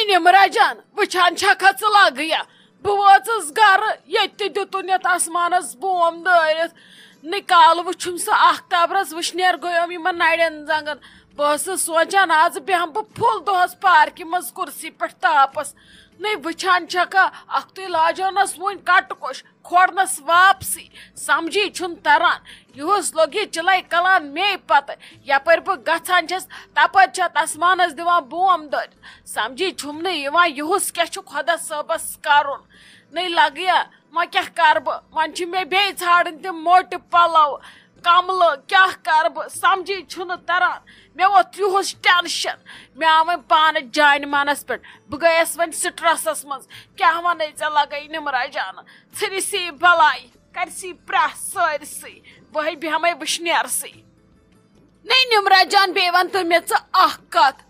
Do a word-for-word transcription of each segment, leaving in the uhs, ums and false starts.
نمرہ جان، وٕچھان چھکھا ژٕ لگیا؟ بہٕ وٲژٕس گرٕ، ییٚتہِ تہِ دیُتُن یتھ آسمانس بوم دٲرِتھ۔ نہٕ کالہٕ وٕچھُم سُہ اکھ تبرس، وٕشنیر گوٚیوم یِمن نرٮ۪ن زنگن۔ بہٕ ٲسٕس سونچان، از بیٚہمہٕ بہٕ فُل دۄہس پارکہِ منٛز کُرسی پٮ۪ٹھ تاپس۔ نَے وٕچھان چھکھا، اکھتُے لاجٲونس وُنۍ کٹہٕ کوٚش، کھورنس واپسٕے۔ سمجھی چھُنہٕ تران، یُہُس لوٚگ یہِ چِلَے کلان مے پتہٕ۔ یپٲرۍ بہٕ گژھان چھَس، تپٲرۍ چھِ اَتھ آسمانس دِوان بوم دٲرِتھ۔ سمجھی چھُم نہٕ یِوان، یُہُس کیٛاہ چھُ خۄدا صٲبس کرُن۔ نَے لگیا، وۄنۍ کیٛاہ کرٕ بہٕ؟ وۄنۍ چھِ مےٚ بیٚیہِ ژھانڈٕنۍ تِم موٹہِ پلو، کملہٕ، کیٛاہ کرٕ بہٕ؟ سمجھی چھُنہٕ تران۔ مےٚ ووٚتھ یُہُس ٹینشن۔ مےٚ آو وۄنۍ پانہٕ جانہِ منس پٮ۪ٹھ۔ بہٕ گٔیس وۄنۍ سٹرسس منٛز۔ کیٛاہ ونے ژےٚ لگے نمرہ جانہٕ؟ ژھٕنِسی بلاے، کرسی پرٛاہ سٲرسٕے۔ بہٕ ہے بیٚہمے وٕشنیرسٕے۔ نَے نمرہ جان، بیٚیہِ وَن تہٕ مےٚ ژٕ اکھ کتھ۔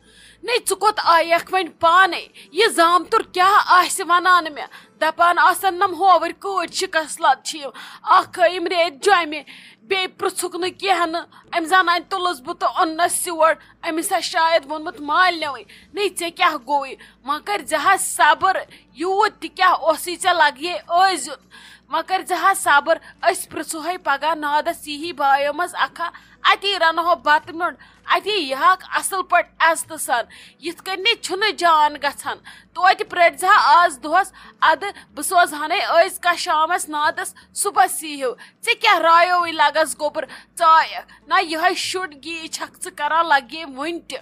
نَے ژٕ کوٚت آیکھ وۄنۍ پانے؟ یہِ زامتُر کیٛاہ آسہِ ونان مےٚ؟ دپان آسن نم ہووٕرۍ کٲٹھۍ شکست لد چھِ یِم۔ اکھ ہٲیِم ریتۍ جۄمہِ، بیٚیہِ پرٛژھُکھ نہٕ کینٛہہ نہٕ۔ أمۍ زنانہِ تُلُس بہٕ تہٕ اوٚننس یور۔ أمِس آسہِ شاید ووٚنمُت مالنیوٕے۔ نَے ژےٚ کیٛاہ گوٚوُے؟ وۄنۍ کٔرۍ زِ حظ صبر، یوٗت تہِ کیٛاہ اوسُے ژےٚ لگہِ ہے ٲسۍ زیُن۔ وۄنۍ کٔرۍ زِ حظ صبر، أسۍ پرٛژھو ہے پگاہ نادس یی ہی بایو منٛز اکھا، اتی رنہو بتہٕ میوٚنٛڈ، اتی یہِ ہاکھ اصل پٲٹھۍ عزتہٕ سان۔ یِتھ کٔنۍ نے چھُنہٕ جان گژھان۔ توتہِ پرٛٲرۍ زِ ہا آز دۄہس، ادٕ بہٕ سوزہنے أزۍ کا شامس نادس، صُبحس یی ہیو۔ ژےٚ کیٛاہ رایوٕے لگس گوٚبُر، ژایکھ نہ یِہوٚے شُر گی چھکھ ژٕ کران لگے وُنہِ تہِ۔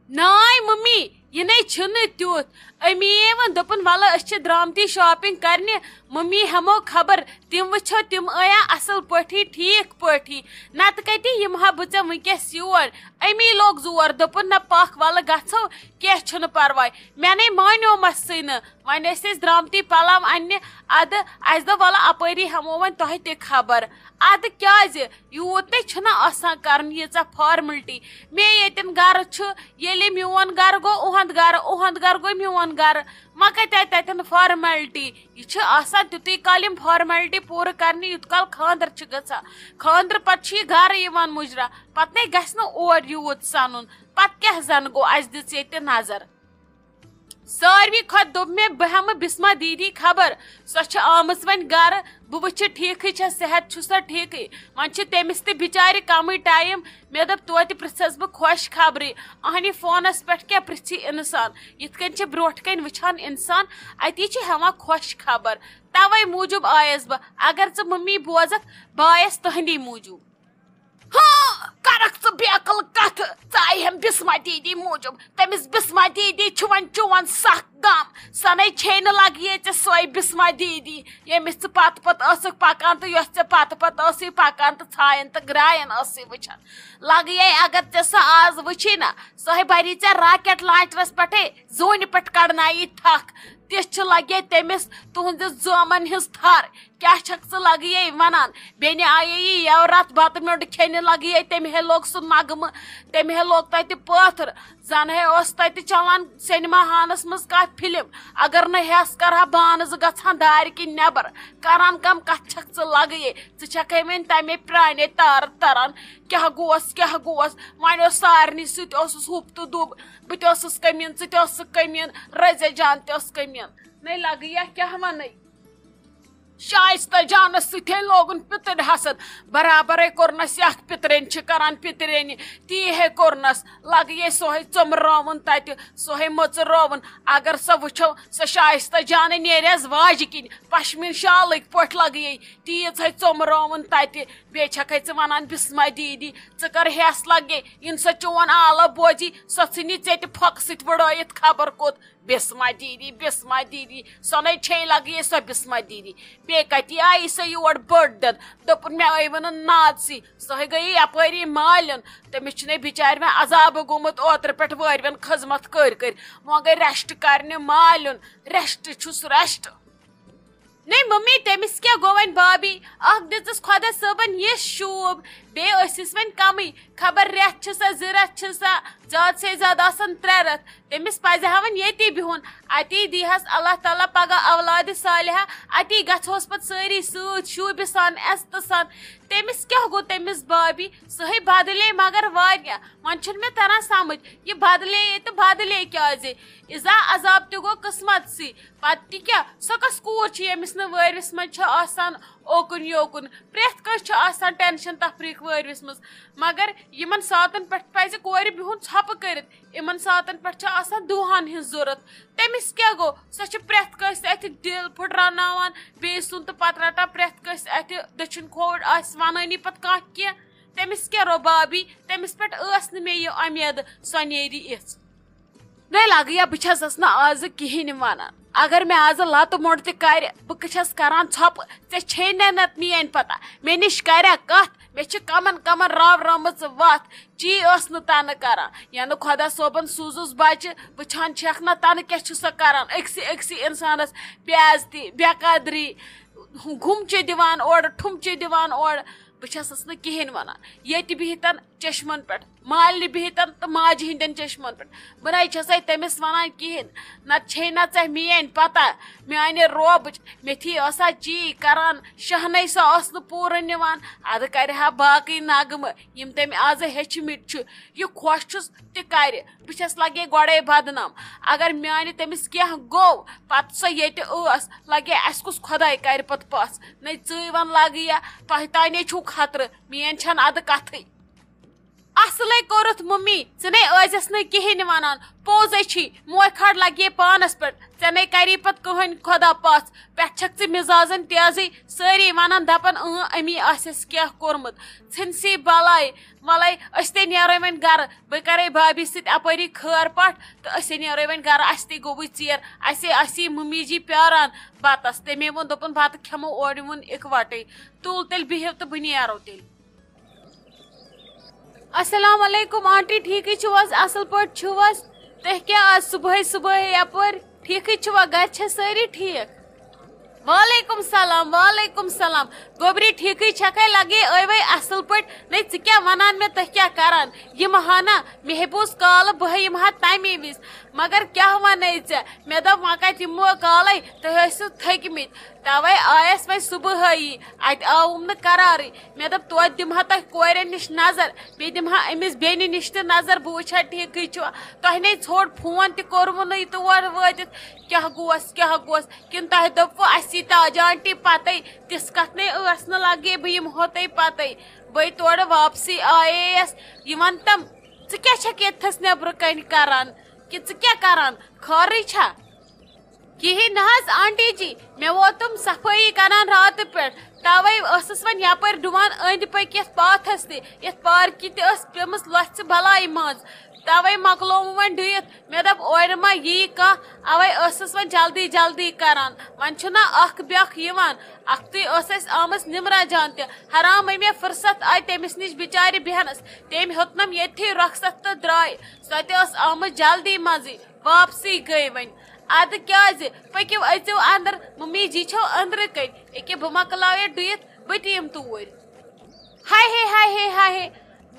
ناے ممی، یہِ نے چھُنہٕ تیُتھ۔ أمی یے وۄنۍ دوٚپُن، "وَلہٕ، أسۍ چھِ درٛامتی shopping کرنہِ، ممی ہٮ۪مو خبر، تِم وٕچھو، تِم ٲیا اَصٕل پٲٹھی، ٹھیٖک پٲٹھی۔ نَتہٕ کَتہِ یِمہٕ ہا بہٕ ژےٚ وٕنکیٚس یور؟" أمی لوگ زور، دوٚپُن، "نہ پَکھ، وَلہٕ گژھو، کینٛہہ چھُنہٕ پَرواے۔" مےٚ نے مانیومَسٕے نہٕ۔ وۄنۍ ٲسۍ أسۍ درٛامتی پَلو اَننہِ، اَدٕ اَسہِ دوٚپ، "وَلہٕ، اَپٲری ہٮ۪مو وۄنۍ تۄہہِ تہِ خبر۔" اَدٕ کیٛازِ؟ یوٗت نے چھُنہ آسان کرُن ییٖژاہ formality۔ مے ییٚتٮ۪ن گرٕ چھُ، ییٚلہِ میون گرٕ گوٚو اُہُنٛد گرٕ، اُہُنٛد گرٕ گوٚو میون گرٕ، وۄنۍ کتہِ آیہِ تتٮ۪ن formality؟ یہِ چھُ آسان تیُتُے کال یِم formality پوٗرٕ کرنہِ، یُت کال خانٛدر چھُ گژھان۔ خانٛدرٕ پتہٕ چھُ یہِ گرٕ یِوان مُجرا، پتہٕ نے گژھِ نہٕ اور یوٗت سنُن۔ پتہٕ کیٛاہ زن گوٚو، اسہِ دِژ ییٚتہِ نظر۔ ساروی کھۄتہٕ دوٚپ مےٚ، بہٕ ہٮ۪مہٕ بسمہ دیدی خبر، سۄ چھِ آمٕژ وۄنۍ گرٕ، بہٕ وٕچھِ ٹھیٖکھٕے چھےٚ، صحت چھُ سا ٹھیٖکھٕے۔ وۄنۍ چھِ تٔمِس تہِ بِچارِ کمٕے ٹایم۔ مےٚ دوٚپ، توتہِ پرژھس بہٕ خۄش خبرٕے۔ اہنہِ فونس پٮ۪ٹھ کیٛاہ پرژھِ انسان؟ یِتھ کٔنۍ چھِ برونٛٹھ کنۍ وٕچھان انسان، اتی چھِ ہٮ۪وان خۄش خبر۔ توے موٗجوٗب آیس بہٕ۔ اگر ژٕ ممی بوزکھ، بہٕ آیس تُہندی موٗجوٗب۔ ہاں، کرکھ ژٕ بے عقل کتھٕ؟ ژٕ آیہِ ہم بسمہ دیدی موٗجوٗب۔ تٔمِس بسمہ دیدی چھُ وۄنۍ چون سکھ غم۔ سۄ نے چھے نہٕ لگہِ ییٚتہِ سۄے بسمہ دیدی، ییٚمِس ژٕ پتہٕ پتہٕ ٲسٕکھ پکان تہٕ یۄس ژےٚ پتہٕ پتہٕ ٲسٕے پکان تہٕ ژھاین تہٕ گراین ٲسٕے وٕچھان۔ لگہِ یے اگر ژےٚ سۄ آز وٕچھی نہ، سۄے بری ژےٚ rocket launcherس پٮ۪ٹھے زوٗنہِ پٮ۪ٹھ کڑناوی تھکھ۔ تِژھ چھِ لگے تٔمِس تُہنٛزِ زٲمن ہٕنٛز تھر۔ کیٛاہ چھکھ ژٕ لگیے ونان؟ بیٚنہِ آیے یہِ یو راتھ بتہٕ میوٚنٛڈ کھیٚنہِ، لگیے تٔمۍ ہے لوگ سُہ نغمہٕ، تٔمۍ ہے لوگ تتہِ پٲتھر۔ زن ہے اوس تتہِ چلان سینما ہانس منٛز کانٛہہ فلم، اگر نہٕ ہٮ۪س کرہا بانہٕ زٕ گژھان دارِ کِنۍ نٮ۪بر۔ کران کم کتھ چھکھ ژٕ لگیے؟ ژٕ چھکھے وۄنۍ تمے پرٛانے تارٕ تران۔ کیٛاہ گوس، کیٛاہ گوس؟ وۄنۍ اوس سارنٕے سۭتۍ اوسُس ہُپ تہٕ دُب۔ بہٕ تہِ ٲسٕس کٔمیٖن، ژٕ تہِ ٲسٕکھ کٔمیٖن، رزیا جان تہِ ٲس کٔمیٖن۔ نے لگہٕ یا کیٛاہ وَنَے؟ شایستہ جانس سۭتۍ ہے لوگُن پِتٕرۍ حسد، برابرے کوٚرنس یتھ پِترٮ۪ن چھِ کران پِترٮ۪نہِ، تی ہے کوٚرنس۔ لگہٕ یے سۄ ہے ژۄمراوُن تتہِ، سۄ ہے مٔژراوُن۔ اگر سۄ وٕچھو، سۄ شایستہ جانٕے نیرِ از واجہِ کِنۍ، پشمیٖن شالٕکۍ پٲٹھۍ لگہٕ یے تیٖژ ہے ژۄمراوُن تتہِ۔ بیٚیہِ چھکھے ژٕ ونان بسمہ دیدی، ژٕ کر ہٮ۪س لگے، یِن سۄ چون آلو بوزی، سۄ ژھٕنی ژےٚ تہِ پھۄکہٕ سۭتۍ وٕڑٲیِتھ خبر کوٚت۔ بسمہ دیدی، بسمہ دیدی، سۄ نے چھے لگیے سۄ بسمہ دیدی۔ بیٚیہِ کتی آیی سۄ یور بٔڑ دِتھ؟ دوٚپُن مےٚ ٲیوٕ نہٕ نادسٕے، سۄ ہے گٔیے یپٲری مالیُن۔ تٔمِس چھُنے بِچارِ وۄنۍ عذابہٕ گوٚمُت اوترٕ پٮ۪ٹھ وٲرۍ وٮ۪ن خدمت کٔرۍ کٔرۍ۔ وۄنۍ گٔے rest کرنہِ مالیُن۔ Rest چھُس rest۔ نے ممی، تٔمِس کیٛاہ گوٚو وۄنۍ بابی؟ اکھ دِژٕس خۄدا صٲبن یِژھ شوٗب، بیٚیہِ ٲسِس وۄنۍ کمٕے، خبر رٮ۪تھ چھِ سا، زٕ رٮ۪تھ چھِ سا، زیادٕ سے زیادٕ آسن ترٛےٚ رٮ۪تھ۔ تٔمِس پزِ ہا وۄنۍ ییٚتی بِہُن، اتی دی ہس اللہ تعالیٰ پگاہ اولادِ صالحہ، اتی گژھوس پتہٕ سٲری سۭتۍ شوٗبہِ سان، عزتہٕ سان۔ تٔمِس کیٛاہ گوٚو تٔمِس بابی؟ سُہ ہے بدلے مگر واریاہ۔ وۄنۍ چھُنہٕ مےٚ تران سمجھ، یہِ بدلے تہٕ بدلے کیٛازِ؟ اِزا عذاب تہِ گوٚو قٕسمتسٕے۔ پتہٕ تہِ کیٛاہ؟ سۄ کۄس کوٗر چھِ، ییٚمِس نہٕ وٲرِوِس منٛز چھِ آسان اوکُن یوکُن؟ پرٛٮ۪تھ کٲنٛسہِ چھُ آسان ٹٮ۪نشن تفریٖق وٲرِوِس منٛز، مگر یِمن ساتن پٮ۪ٹھ پزِ کورِ بِہُن ژھۄپہٕ کٔرِتھ۔ یِمن ساتن پٮ۪ٹھ چھِ آسان دُہن ہٕنٛز ضروٗرت۔ تٔمِس کیٛاہ گوٚو؟ سۄ چھِ پرٛٮ۪تھ کٲنٛسہِ اَتھِ دِل پھُٹراوناوان، بیٚیہِ سُنٛد تہٕ پتہٕ رٹان پرٛٮ۪تھ کٲنٛسہِ اَتھِ دٔچھُن کھووُر، آسہِ وَنٲنی پتہٕ کانٛہہ کینٛہہ۔ تٔمِس کیٛاہ رۄبابی؟ تٔمِس پٮ۪ٹھ ٲس نہٕ مےٚ یہِ اُمید سۄ نیرِ یِژھ۔ نَے لگہٕ یا، بہٕ چھَسَس نہٕ آزٕ کِہیٖنۍ وَنان۔ اگر مےٚ آزٕ لَتہٕ موٚنٛڈ تہِ کَرِ، بہٕ چھَس کَران ژھۄپہٕ۔ ژےٚ چھے نہ نَتہٕ میٛٲنۍ پَتہ، مےٚ نِش کَریا کَتھ؟ مےٚ چھِ کَمَن کَمَن راورٲمٕژ وَتھ۔ چی ٲس نہٕ تَنہٕ کَران، یَنہٕ خۄدا صٲبَن سوٗزُس بَچہِ، وٕچھان چھَکھ نہ تَنہٕ کیٛاہ چھُ سۄ کَران۔ أکسٕے أکسٕے اِنسانَس بے عزتی، بے قدری، گُمچہِ دِوان اورٕ، ٹھُمچہِ دِوان اورٕ۔ بہٕ چھَسَس نہٕ کِہیٖنۍ وَنان۔ ییٚتہِ بِہِتَن چشمَن پٮ۪ٹھ، مالنہِ بِہِتَن تہٕ ماجہِ ہِنٛدٮ۪ن چشمَن پٮ۪ٹھ۔ بہٕ نَے چھَسَے تٔمِس وَنان کِہیٖنۍ۔ نَتہٕ چھے نہ ژےٚ میٛٲنۍ پَتہ، میٛانہِ روبٕچ۔ مےٚ تھی ٲسا چی کَران، شہنَے سۄ ٲس نہٕ پوٗرٕ نِوان۔ اَدٕ کَرِ ہا باقٕے نغمہٕ، یِم تٔمۍ آزٕ ہیٚچھمٕتۍ چھِ۔ یہِ خۄش چھُس تہِ کَرِ۔ بہٕ چھَس لگے گۄڈَے بدنام۔ اگر میٛانہِ تٔمِس کینٛہہ گوٚو، پَتہٕ سۄ ییٚتہِ ٲس، لگے اَسہِ کُس خۄداے کَرِ پَتہٕ پَژھ۔ نَے ژٕے وَن لگہٕ یا، تۄہہِ تانے چھُو خطرٕ، میٛٲنۍ چھَنہٕ اَدٕ کَتھٕے۔ اصلے کوٚرُتھ ممی، ژٕ نے ٲسۍزٮ۪س نہٕ کِہیٖنۍ وَنان۔ پوٚزے چھی، موے کھاڑ لگے پانَس پٮ۪ٹھ۔ ژےٚ نے کَری پَتہٕ کٕہٕنۍ خۄدا پَژھ۔ پٮ۪ٹھ چھَکھ ژٕ مِزازَن تیزٕے، سٲری وَنان دَپان، اۭں، أمی آسٮ۪س کینٛہہ کوٚرمُت۔ ژھٕنسٕے بَلاے۔ وَلَے، أسۍ تے نیرو وۄنۍ گَرٕ۔ بہٕ کَرَے بابی سۭتۍ اَپٲری خٲر پَٹھ تہٕ أسے نیرو وۄنۍ گَرٕ۔ اَسہِ تے گوٚوُے ژیر۔ اَسے، اَسے مُمی جی پیاران بَتَس۔ تٔمے ووٚن، دوٚپُن، بَتہٕ کھٮ۪مو اورٕ یِمَن اِکوَٹَے۔ تُل تیٚلہِ بِہِو تہٕ بہٕ نیرو تیٚلہِ۔ السلام علیکم آنٹی، ٹھیکٕے چھِو حظ؟ اصل پٲٹھۍ چھِو حظ؟ تُہۍ کیٛاہ آز صبحٲے صبحٲے یپٲرۍ؟ ٹھیکٕے چھِوا؟ گرِ چھا سٲری ٹھیک؟ وعلیکم سلام، وعلیکم سلام۔ گوبری، ٹھیکٕے چھکھے؟ لگے ٲوے اصل پٲٹھۍ۔ نے، ژٕ کیٛاہ ونان مےٚ، تُہۍ کیٛاہ کران؟ یِم ہا نہ، مےٚ ہے بوٗز کالہٕ، بہٕ ہے یِمہٕ ہا تمے وِز۔ مگر کیٛاہ ونے ژےٚ؟ مےٚ دوٚپ، وۄنۍ کتہِ یِمو کالے، تُہۍ ٲسِو تھٔکمٕتۍ۔ توے آیس وۄنۍ صبحٲیی، اتہِ آوُم نہٕ قرارٕے۔ مےٚ دوٚپ، توتہِ دِمہٕ ہا تۄہہِ کورٮ۪ن نِش نظر، بیٚیہِ دِمہٕ ہا أمِس بیٚنہِ نِش تہِ نظر، بہٕ وٕچھٕ ہا ٹھیٖکٕے چھُوا۔ تۄہہِ نے ژھوٚٹ فون تہِ کوٚروُ نہٕ یہِ تور وٲتِتھ، کیٛاہ گوس، کیٛاہ گوس؟ کِنہٕ تۄہہِ دوٚپوُ اَسی تاج آنٹی پَتَے؟ تِژھ کَتھ نے ٲس نہٕ، لَگے بہٕ یِمہٕ ہو تۄہہِ پَتَے۔ بٔے تورٕ واپسٕے آیے یَس۔ یہِ وَن تَم، ژٕ کیٛاہ چھَکھ ییٚتھَس نٮ۪برٕ کَنہِ کَران؟ کہِ ژٕ کیٛاہ کَران؟ خٲرٕے چھا؟ کِہیٖنۍ نہ حظ آنٹی جی، مےٚ ووتُم صفٲیی کران راتہٕ پٮ۪ٹھ، توے ٲسٕس وۄنۍ یپٲرۍ ڈُوان أنٛدۍ پٔکۍ یتھ پاتھس تہِ، یتھ پارکہِ تہِ ٲس پیمٕژ لۄژھِ بلاے منٛز، توے مۄکلووُم وۄنۍ ڈُیِتھ۔ مےٚ دوٚپ اورٕ ما ییہِ کانٛہہ، اوے ٲسٕس وۄنۍ جلدی جلدی کران، وۄنۍ چھُنہ اکھ بیاکھ یِوان، اکھتُے ٲس اَسہِ آمٕژ نمرہ جان تہِ، حرام مےٚ فرصت آیہِ تٔمِس نِش بِچارِ بیہنس، تٔمۍ ہیوٚتنم ییٚتھی رۄخصت تہٕ درٛاے، سۄ تہِ ٲس آمٕژ جلدی منٛزٕے۔ واپسٕے گٔے وۄنۍ۔ ادٕ کیازِ؟ پٔکِو، أژِو اندر، ممی جی چھو أندرٕ کَنۍ۔ أکہِ بہٕ مۄکلاو یہِ ڈُیِتھ، بہٕ تہِ یِمہٕ توٗرۍ۔ ہاے ہے، ہاے ہے، ہاے ہے،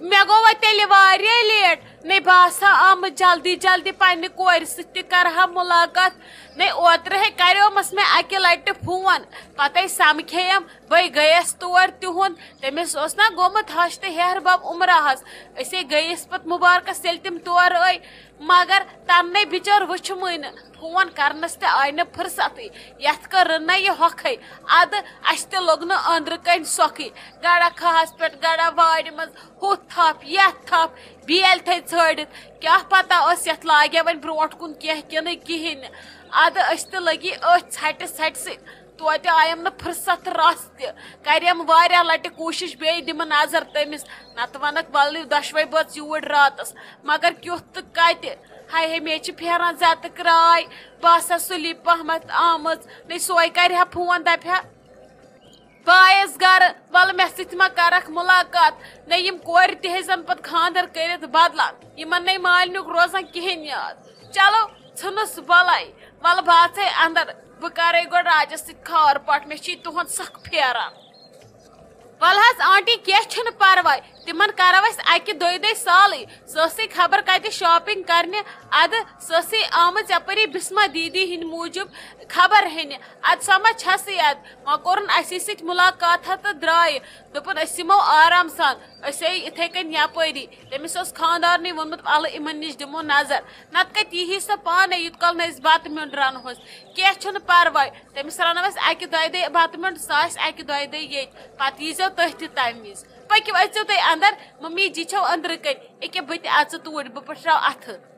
مےٚ گوٚو وۄنۍ تیٚلہِ واریاہ لیٹ۔ نے بہٕ آسہٕ ہا آمٕژ جلدی جلدی پننہِ کورِ سۭتۍ تہِ کرٕ ہا مُلاقات۔ نے اوترٕ ہے کریومس مےٚ اکہِ لٹہِ فون، پتے سمکھیٚیم۔ بہٕ گٔیَس تور تِہُنٛد۔ تٔمِس اوس نا گوٚمُت ہَش تہٕ ہیہَر بب عمرہ ہَس۔ أسے گٔیَس پتہٕ مُبارکَس ییٚلہِ تِم تور ٲے، مگر تَنہٕ نے بِچٲر وٕچھمٕے نہٕ۔ فون کرنَس تہِ آیہِ نہٕ فرصتٕے۔ یَتھ کٔر رٕنَے یہِ ہۄکھَے۔ اَدٕ اَسہِ تہِ لوٚگ نہٕ أنٛدرٕ کَنۍ سۄکھٕے۔ گڑا کھہَس پٮ۪ٹھ، گڑا وارِ منٛز، ہُتھ تھپھ، یَتھ تھپھ، بیل تھے ژھٲڑِتھ۔ کیٛاہ پتہ ٲس یَتھ لاگیا وۄنۍ برونٛٹھ کُن کینٛہہ کِنہٕ کِہیٖنۍ نہٕ۔ اَدٕ أسۍ تہِ لٔگی أتھۍ ژھَٹہِ ژھَٹہِ سۭتۍ۔ توتہِ آیم نہٕ فرصت رژھ تہِ۔ کریم واریاہ لٹہِ کوٗشش بیٚیہِ دِمہٕ نظر تٔمِس، نتہٕ ونکھ ولہٕ دۄشوے بٲژ یوٗرۍ راتس۔ مگر کیُتھ تہٕ کتہِ؟ ہاے ہے، مےٚ چھِ پھیران زیتہٕ کراے۔ بہٕ آسہٕ ہا سُلی پہمتھ آمٕژ، نے سۄے کرِ ہا فون، دپہِ ہا، بہٕ آیس گرٕ، ولہٕ مےٚ سۭتۍ ما کرکھ ملاقات۔ نے یِم کورِ تہِ ہے زن پتہٕ خاندر کٔرِتھ بدلان، یِمن نے مالنیُک روزان کِہیٖنۍ یاد۔ چلو، ژھٕنُس بلاے۔ ولہٕ بہٕ اژے اندر، بہٕ کرے گۄڈٕ راجس سۭتۍ خار پاٹھ، مےٚ چھُ یہِ تُہُنٛد سکھ پھیران۔ وَلہٕ حظ آنٹی، کینٛہہ چھُنہٕ پَرواے، تِمَن کَرو أسۍ اَکہِ دۄیہِ دۄہہِ سالٕے۔ سۄ ٲسٕے خبر کَتہِ shopping کَرنہِ، اَدٕ سۄ ٲسٕے آمٕژ یَپٲری بِسمہ دیٖدی ہِنٛدِ موٗجوٗب خبر ہیٚنہِ، اَدٕ سۄ ما چھَسٕے اَدٕ؟ وۄنۍ کوٚرُن اَسی سۭتۍ مُلاقاتھا تہٕ درٛایہِ۔ دوٚپُن، أسۍ یِمو آرام سان، أسۍ آیہِ یِتھَے کٔنۍ یَپٲری۔ تٔمِس اوس خانٛدارنٕے ووٚنمُت، وَلہٕ یِمَن نِش دِمو نظر، نَتہٕ کَتہِ یی سۄ پانَے، یوٗت کال نہٕ أسۍ بَتہٕ میوٚنٛڈ رَنہوس۔ کینٛہہ چھُنہٕ پَرواے، تٔمِس رَنو أسۍ اَکہِ دۄیہِ دۄہہِ بَتہٕ میوٚنٛڈ، سۄ آسہِ اَکہِ دۄیہِ دۄہہِ ییٚتہِ، پَتہٕ ییٖزیو تٔتھۍ تہِ تَمہِ وِزِ۔ پٔکِو، أژِو تُہۍ اَندَر، مٔمی جی چھَو أنٛدرٕ کَنۍ، أکیٛاہ بہٕ تہِ اَژٕ توٗرۍ، بہٕ پٔٹھراو اَتھٕ۔